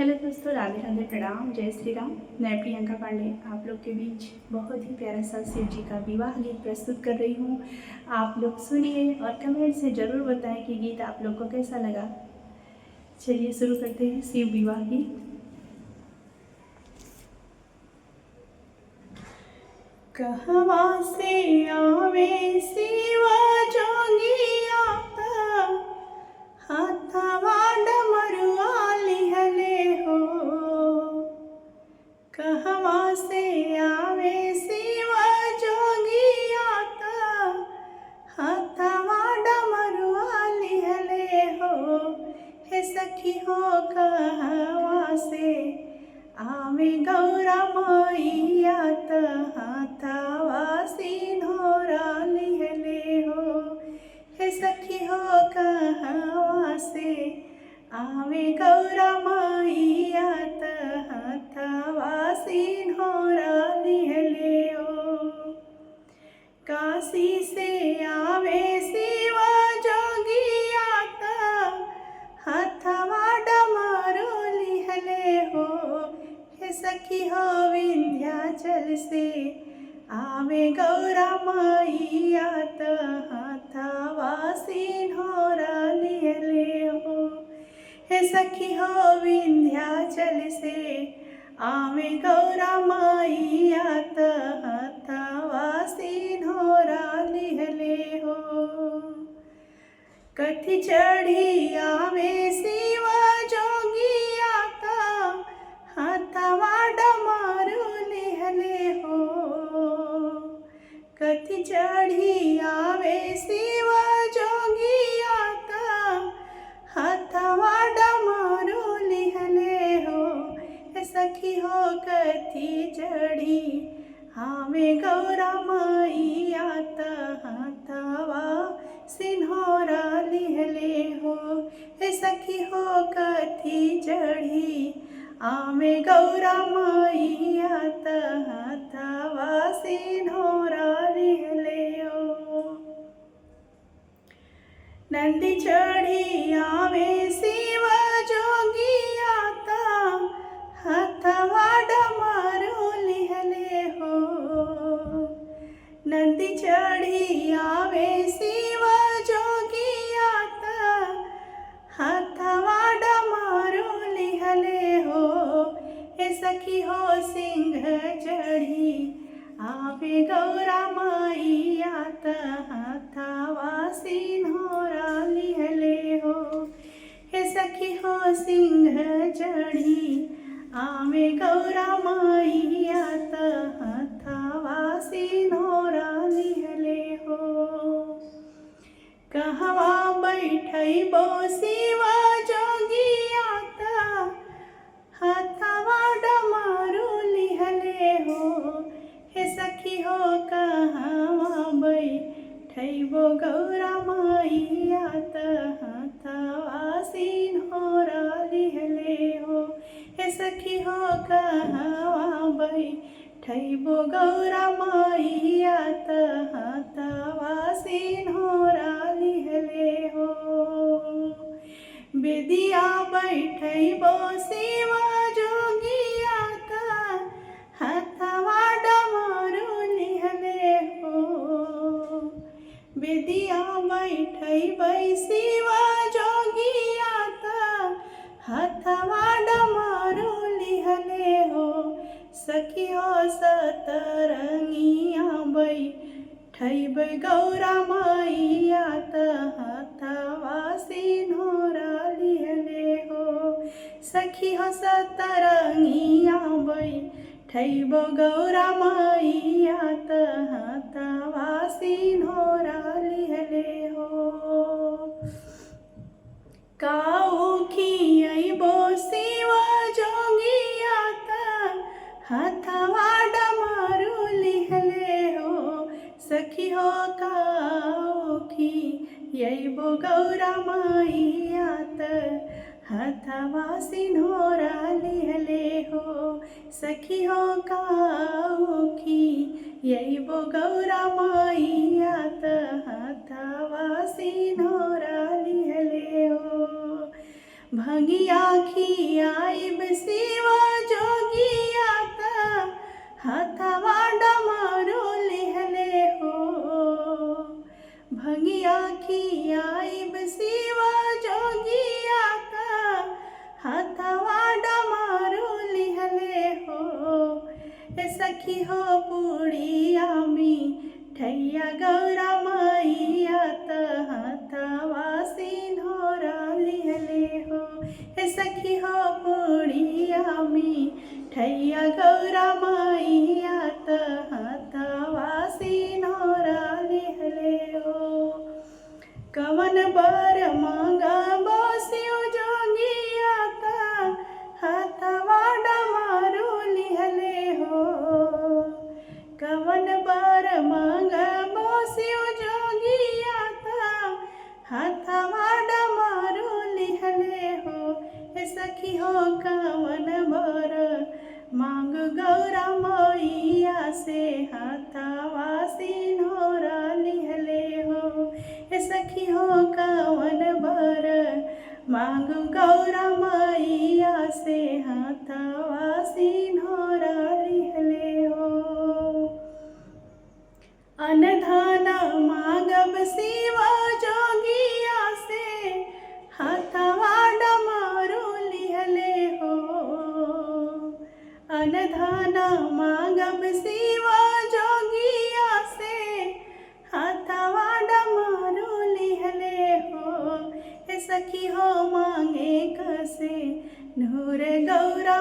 Hello दोस्तों, राधे राधे, प्रणाम, जय श्री राम। मैं प्रियंका पांडे आप लोग के बीच बहुत ही प्यारा सा शिव जी का विवाह गीत प्रस्तुत कर रही हूँ। आप लोग सुनिए और कमेंट से ज़रूर बताएं कि गीत आप लोग को कैसा लगा। चलिए शुरू करते हैं शिव विवाह गीत। कहवा से आवे शिवा जोगिया हाथवा डमरुआ लिहले हो। कहवा से आवे शिवा जोगिया हाथवा डमरुआ लिहले हो। हे सखी हो कहवा से आवे गौरा मैया त हाथवा सिन्होरा लिहले हो। हे सखी हो कहवा से आवे गौरा मैया त हाथवा सिन्होरा लिहले हो। काशी से आवे शिवा जोगिया त हाथवा डमरू लिहले हो। हे सखी हो विंध्याचल से आवे गौरा मैया त हाथवा सिन्होरा लिहले हो। हे सखी हो विंध्याचल से आवे गौरा मैया त हाथवा सिन्होरा लिहले हो। कथी चढ़ी आवे शिवा जोगिया त हाथवा डमरू लिहले हो। कथी चढ़ी आवे शिवा जोगिया त हाथवा डमरू लिहले हो। हे सखी हो कथी चढ़ी आवे गौरा मैया त हाथवा सिन्होरा लिहले हो। हे सखी हो कथी चढ़ी आवे गौरा मैया त हाथवा सिन्होरा लिहले हो। नंदी चढ़ी आवे शिवा जोगिया त हाथवा डमरू लिहले हो। नंदी चढ़ी आवे शिवा जोगिया त हाथवा डमरू लिहले हो। हे सखी हो सिंह चढ़ी आवे गौरा मैया त हाथवा सिन्होरा लिहले हो। हे सखी हो सिंह चढ़ी आवे गौरा मैया त हाथवा सिन्होरा लिहले हो। कहवा बैठैबो शिवा जोगिया त हाथवा डमरू लिहले हो। हे सखी हो कहवा बैठैबो गौरा मैया त हाथवा सिन्होरा लिहले हो। हे सखी हो कहवा बैठैबो गौरा मैया त हाथवा सिन्होरा लिहले हो। बेदिया बैठैबो शिवा जोगिया त हाथवा डमरू लिहले हो। बेदिया बैठैबै शिवा जोगिया त हाथवा डमरू लिहले हो। सखी हो सतरंगिया बैठैबै गौरा मैया त हाथवा सिन्होरा लिहले हो। सखी हो सतरंगिया बैठैबो गौरा मैया त हाथवा सिन्होरा लिहले हो। काऊ खियैबो शिवा जोगिया त हाथवा डमरू लिहले हो। सखी हो काऊ खियैबो गौरा मैया त हाथवा सिन्होरा लिहले हो। सखी हो काऊ खियैबो गौरा मैया त हाथवा सिन्होरा लिहले हो। भंगिया खियाइब शिवा जोगिया त हथवा डमरू लिहले हो। भंगिया खियाइब शिवा जोगिया त हथवा डमरू लिहले हो। ए सखी हो पुड़िया में ठैया गौरा मैया त हथवा सिन्होरा लिहले हो। हे सखी हो पुड़िया में ठैया गौरा मैया त हथवा सिन्होरा लिहले हो। कवन बर मांगा शिव जोगिया त हथवा डमरू लिहले हो। कवन बर मांगा शिव जोगिया त हथवा डमरू लिहले हो। हे सखी हो कवन बर मांग गौरा मैया से हथवा सिन्होरा लिहले हो। हे सखी हो कवन बर मांग गौरा मैया से हथवा सिन्होरा लिहले हो। अनधन मांगब शिव जोगिया से हथवा डमरू लिहले हो। अनधन मांगब शिव जोगिया से हथवा डमरू लिहले हो। हे सखी हो मांगे कसे नूर गौरा